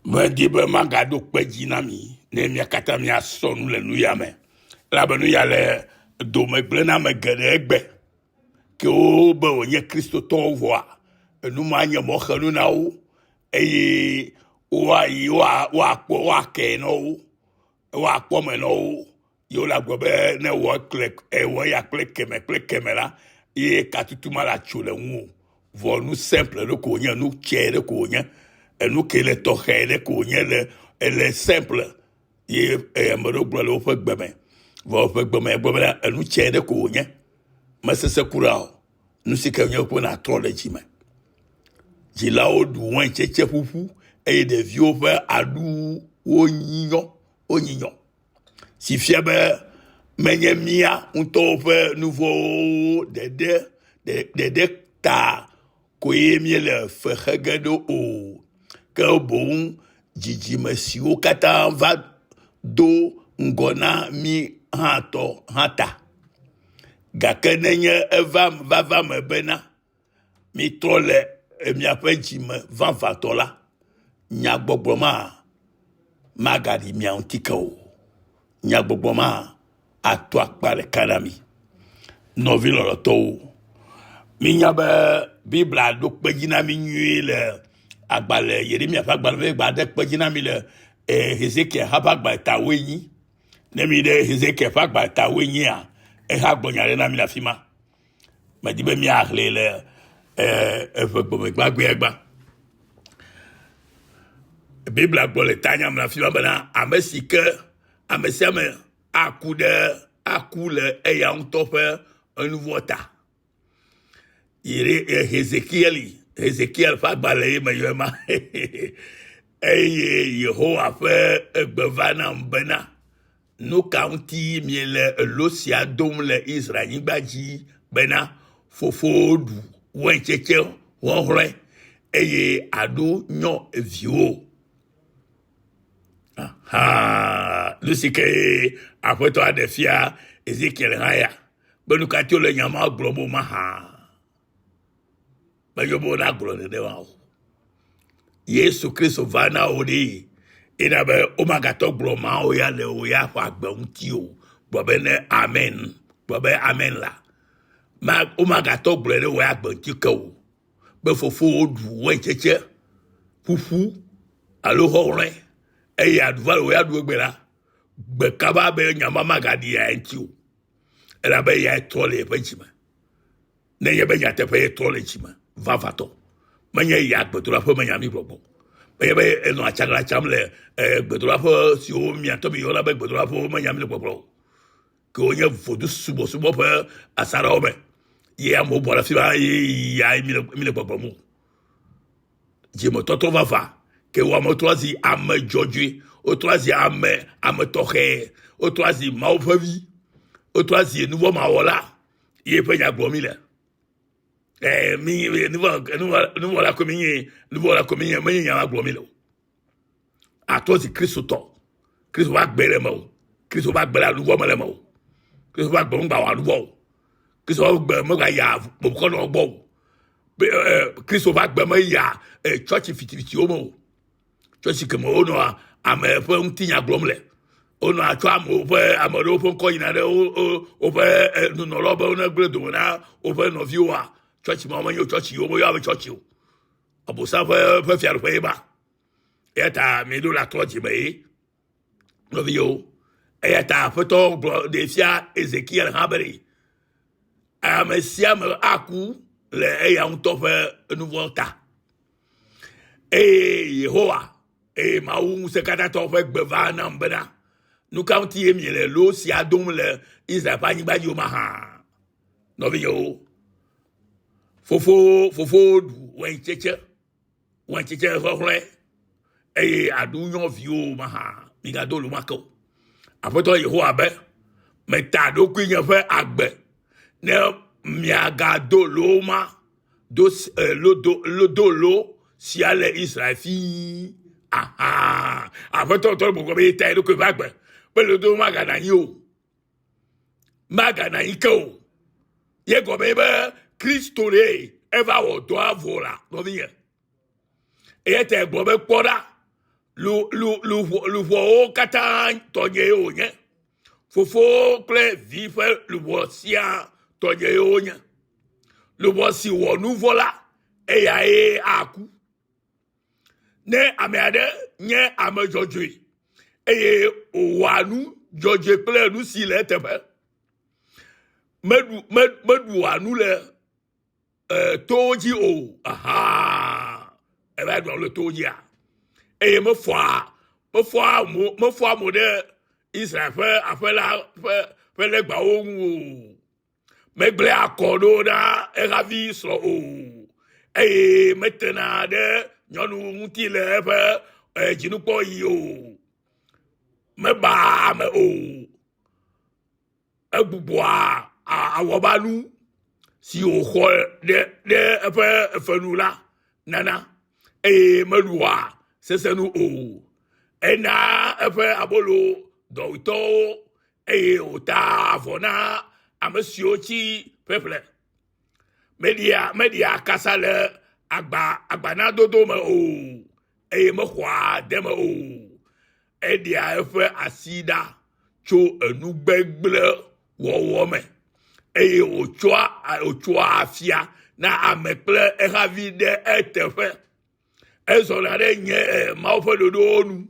Medi be magaɖo kpe dzi na mi ne mia katã miasɔ nu le nu ya me. Elabe nu ya le dome gblẽ na ame geɖe egbe. Ke wo be wonye Kristotɔwo vɔa, enu ma nye mɔxenu na wo eye woayi woakpɔ woakee na wo, woakpɔ eme na wo. Ye wole agblɔ be ne wɔ kple ewɔ ya kple keme kple keme la, ye katutu ma la tso le ŋu o. Vɔ nu simple ɖe ko wònye, nu tsɛ ɖe ko wònye, enu ke le tɔxɛ ɖe ko wònye le ele simple ye ame ɖewo gblɔ le woƒe gbe me. Vɔ woƒe gbe me gblɔ be enu tsɛ ɖe ko wònye, mesesẽ kura o. Nu si ke nye woƒe natrɔ le dzi me. Dzilawo ɖu waintsetse ƒuƒu eye ɖeviwo ƒe aɖuwo nyɔ wonyinyɔ. si fia be menye mía ŋutɔwo ƒe nu vɔ̃wo ɖeɖe ɖeɖe ta koe míele fe xe ge ɖo o, ke boŋ dzidzime siwo katã va do ŋgɔ na mí hã tɔ hã ta. Gake nenye eva vava me bena mitrɔ le miaƒe dzi me vavãtɔ la, nyagbɔgblɔ ma magaɖi mia ŋuti ke o. Nyagbɔgblɔ ma ato akpa ɖeka na mi. Nɔvi lɔlɔtɔwo, minya be Biblia ɖo kpe dzi na mi nyuie le agbalẽ Yeremia ƒe agbalẽ ƒe gba ɖe kpe dzi na mi le eh, Hezekiel hã ƒe agbalẽ ta wuienyi. Ne mi ɖe Hezekiel ƒe agbalẽ ta wuienyia, eha gblɔ nya ɖe na mi le afi ma. Medi be míaxlẽe le eƒe gbɔmegbagbe gba. Biblia gblɔ le tanya me le afi ma bena ame si ke ame sia ame aku ɖe aku le eya ŋutɔ ƒe enuvɔ ta. Yere Hezekiel Hezekiel ƒe agbalẽ ye me yɔ ema. Eye Yehowa ƒe egbe va nam bena Nu ka ŋuti miele elo sia dom le Israel-nyigba dzi bena, Fofowo ɖu waintsetse hlɔ̃hlɔ̃e, eye aɖu nyɔ viwo? Aha, nu si ke Aƒetɔ aɖe fia Ezekiel hã ya, be nu ka ŋuti wole nya ma gblɔm o mahã? Menyo be wonagblɔ nenema o. Yesu Kristo va na wo ɖi ena be womagatɔ gblɔ mawo ya le wo ya ƒe agbe ŋuti o. Gblɔ be ne amen, gblɔ be amen la, ma womagatɔ gblɔe ɖe wo ya agbe ŋuti ke o. Be fofowo ɖu waintsetse ƒuƒu alo xɔxlɔ̃e eye aɖu va le wo ya ɖu egbe la, gbe kaba be nya ma magaɖi ya ŋuti o. Elabe eyae trɔ le yeƒe dzime. Nenye be nyateƒe ye trɔ le dzi me vavãtɔ, menye ya gbedoɖaƒe me nya mi gbɔgbɔ. Menye be enɔ atsagla tsam le eh, gbedoɖaƒe siwo miatɔ mi yɔna be gbedoɖaƒewo me nya mi le gbɔgblɔ o. Ke wonye vodu subɔsubɔ ƒe asaɖawo me ye amewo bɔ ɖe afi ma ye ya mi le mi le gbɔgblɔm o. Dzimetɔtrɔ vavã ke wo amewo trɔ zi ame dzɔdzɔe, wotrɔ zi ame ame tɔxɛ, wotrɔ zi Mawu ƒe vi, wotrɔ zi nuvɔ̃mawɔla. Ye ƒe nya gblɔm mi le. Ɛɛ mi nuvɔla ko mi nye nuvɔla ko mi nye menye nya ma gblɔm mi le o. Atrɔ zi Kristotɔ. Kristo ƒe agbe le eme o. Kristo ƒe agbe la nuvɔ mele eme o. Kristo ƒe agbe megba wɔ nuvɔ o. Kristo ƒe agbe megba ya bobukɔnɔ gbɔ o. Kristo ƒe agbe meya tsɔtsi fitifitiwo me o. Tsɔtsi ke me wonɔa ame ƒe ŋutinya gblɔm le. Wonɔa tsɔ amewo ƒe ame ɖewo ƒe ŋkɔ yina ɖe woƒe nunɔlawo be wonegblẽ dome na woƒe nɔviwoa. Tsɔtsi ma menye tsɔtsi womeyɔa be tsɔtsi o. Abosam ƒe ƒe fiaɖuƒe ye ma. Eya ta miɖo la trɔ dzime ye nɔviwo. Eya ta Aƒetɔ gblɔ ɖe fia Ezekiel hã be ɖe ame sia ame aku le eya ŋutɔ ƒe nuvɔ̃ ta. Eye Yehowa, eye Mawu Ŋusẽkatãtɔ ƒe gbe va nam bena, Nu ka ŋuti ye miele lo sia dom le Israel ƒe anyigba dzi o mahã? Nɔvinyewo, fofowo fofowo ɖu waintsetse, waintsetse xɔxlɔ̃e, eye aɖu nyɔ viwo mahã. Migado lo ma ke o. Aƒetɔ Yehowa be, Meta ɖokuinye ƒe agbe ne miagado lo ma do eh, lo do lo do lo sia le Israel fii. Aha! Aƒetɔ tɔ gbɔgbɔ be yeta eɖokui ƒe agbe be lodo magana anyi o. Magana anyi ke o. Ye gɔme be Kristo ɖe eva wɔ dɔa vɔ la nɔvinye. Eya ta egblɔ be kpɔ ɖa. Lu, lu, luʋɔ, luʋɔwo katã tɔnyee wònye. Fofo kple vi ƒe luʋɔ siaa tɔnyee wonye. Luʋɔ si wɔ nu vɔ̃ la, eyae aku. Ne ame aɖe nye ame dzɔdzɔe eye wòwɔa nu dzɔdzɔe kple nu si le eteƒe, meɖu, meɖua nu le e, towo dzi o. Aha! Eva ɖua nu le towo dzia? Eye mefɔa, mefɔa mo, mefɔa mo ɖe Israel ƒe aƒe la ƒe, ƒe legbawo ŋu o. Megblẽa kɔ ɖo na ehavi srɔ̃ o, eye metena ɖe nyɔnu ŋuti le eƒe eh, dzinukpɔɣi o. Mebaa ame o. Egbugbɔa awɔbanu si wòxɔ ɖe ɖe eƒe efenu la nana eye meɖua sesenu o. Enaa eƒe abolo dɔwuitɔwo eye wòtaa avɔ na ame siwo tsi ƒeƒle. Meɖia meɖia kasa le agba agbanadodo me o, eye mexɔa deme o. Eɖea eƒe asi ɖa tso enu gbegblẽ wɔwɔ me eye wòtsɔa wòtsoa afia na ame kple ehavi ɖe eteƒe. Ezɔna ɖe nye eh, Mawu ƒe ɖoɖowo nu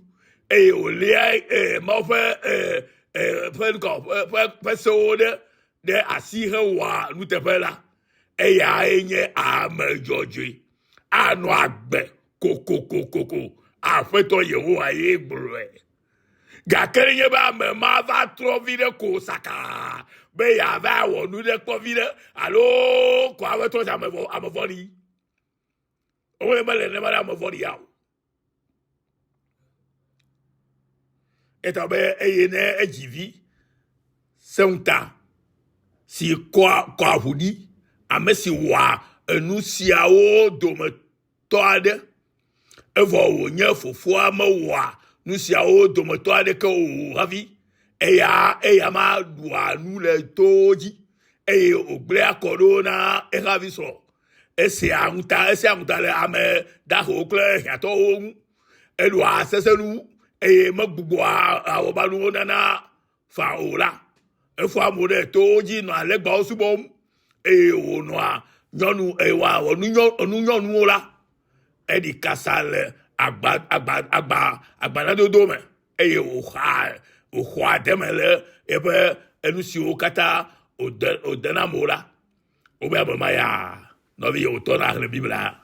eye wòléa eh, Mawu ƒe eh, eh, ƒe ŋkɔ ƒe ƒe ƒe sewo ɖe ɖe asi hewɔa nuteƒe la, eyae nye ame dzɔdzɔe. Anɔ agbe kokokokoko. Aƒetɔ Yehowa ye gblɔe. Gake nenye be ame ma va trɔ vi ɖe ko saka be yeava wɔ nu ɖe kpɔ vi ɖe alo ko ave trɔ ame vɔ̃ɖi. Wole mele nenema ɖe ame vɔ̃ɖi ya o. Eta be eye ne edzi vi sẽŋuta si kɔa kɔa ʋu ɖi, ame si wɔa enu siawo dometɔ aɖe, evɔ wònye fofoa mewɔa nu siawo dometɔ aɖeke o hafi, eya eya ma ɖua nu le towo dzi eye wògblẽa kɔ ɖo na ehavi srɔ̃. Esea ŋuta, esea ŋuta le ame dahewo kple hiãtɔwo ŋu. Eɖua sesẽnu eye megbugbɔa awɔbanuwo nana faa o la. Efɔa mo ɖe towo dzi nɔa legbawo subɔm eye wònɔa nyɔnu eye wòawɔ nu nyɔnuwo la. Eɖi kasa le agba agba agba agbanadodo me eye wòxɔa wòxɔa deme le eƒe enu siwo katã wòde wòdena amewo la. Wobe ame ma ya nɔvi ye wòtɔ na xlẽ Biblia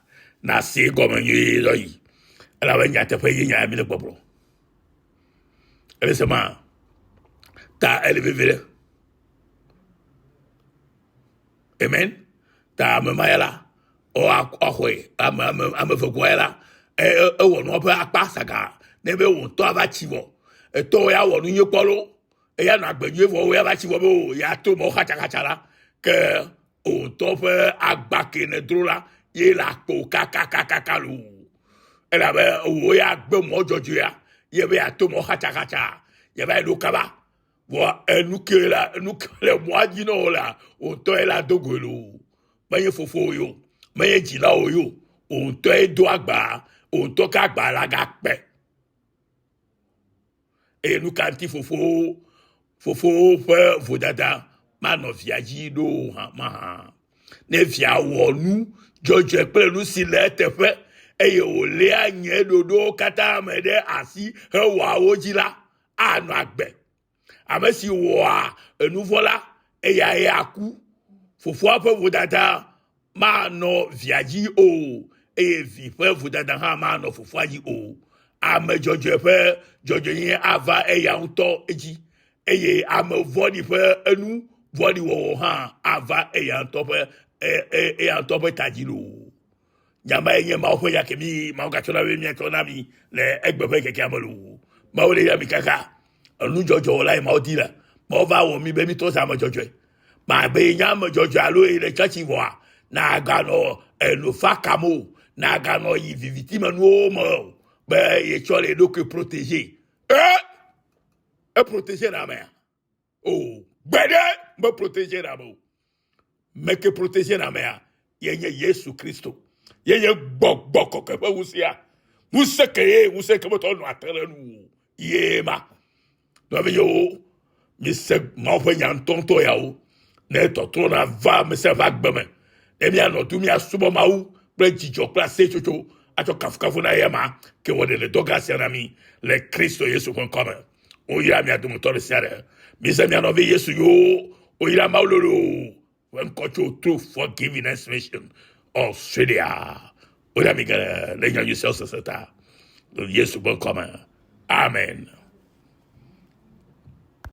na se gɔme nyuie lɔ yi. Elabe nyateƒe ye nya mi le gbɔgblɔ. Ele se ma ta ele veve ɖe. Amen. Ta ame ma ya la ɔ axɔe ame ame ame ve goa ya la ewɔ nua ƒe akpa saga ne be wò ŋutɔ ava tsi vɔ. Etɔwo ya wɔ nu nyuie kpɔ lo. Eya nɔ agbe nyuie vɔ woya va tsi vɔ be o ya to mɔ xatsaxatsa la ke o ŋutɔ ƒe agba ke ne dro la ye le akpo kakakakaka lo elabe wo ya gbe mɔ dzɔdzɔea ye be yeato mɔ xatsaxatsa ye va yi ɖo kaba vɔ enu ke la enu ke le mɔa dzi na wo la wo ŋutɔ ye la do goe lo menye fofowò ye o menye dzilawo ye o wo ŋutɔ ye do agba wo ŋutɔ ke agba la gakpe. Eye nu ka ŋuti fofowo fofowo ƒe vodada manɔ via dzi ɖo o hã mahã? Ne via wɔ nu dzɔdzɔe kple nu si le eteƒe eye wòléa nye ɖoɖowo katã me ɖe asi hewɔa wo dzi la, anɔ agbe. Ame si wɔa enu vɔ̃ la, eyae aku. Fofoa ƒe vodada manɔ via dzi o, eye vi ƒe vodada hã manɔ fofoa dzi o. Ame dzɔdzɔe ƒe dzɔdzɔenyenye ava eya ŋutɔ dzi, eye ame vɔ̃ɖi ƒe enu vɔ̃ɖi wɔwɔ hã ava eya ŋutɔ ƒe eya ŋutɔ ƒe ta dzi loo. Nya mae nye Mawu ƒe nya ke mi Mawu gatsɔ na be míatsɔ na mi le egbe ƒe kekea me loo. Mawu ɖe ya mi kaka. Enu dzɔdzɔ wɔla ye Mawu di le. Mawu va wɔ mi be mi trɔ za ame dzɔdzɔe. Ma be nye ame dzɔdzɔe alo ye le tsɔtsi vɔa, na ganɔ enu fa kam o, na ganɔ yi viviti me nuwo me o, be ye tsɔ le ɖokui protéger. E! E protéger na amea. O, gbeɖe me protéger na ame o. Meke protéger na amea, ye nye Yesu Kristo. Ye nye gbɔgbɔ kɔkɔe ƒe ŋusẽa. Ŋusẽ ke ye ŋusẽ ke metɔ nɔ ate ɖe nu o ye ma. Nɔvinyewo, mise Mawu ƒe nya ŋutɔŋutɔ yawo ne tɔtrɔ nava ame sia ƒe agbe me. Ne míanɔ tu míasubɔ Mawu kple dzidzɔ kple aseyetsotso atsɔ kafukafu na eyama ke wɔ ɖeɖedɔ gã sia na mí le Kristo Yesu ƒe ŋkɔ me. Woyra mia dometɔ ɖe sia ɖe. Mise mia nɔvi Yesu yoo. Woyra Mawu lolo ƒe ŋkɔ tso True Forgiveness Mission Australia. Woyra mi geɖe le nyanyui siawo sese ta. Le Yesu ƒe ŋkɔ me. Amen.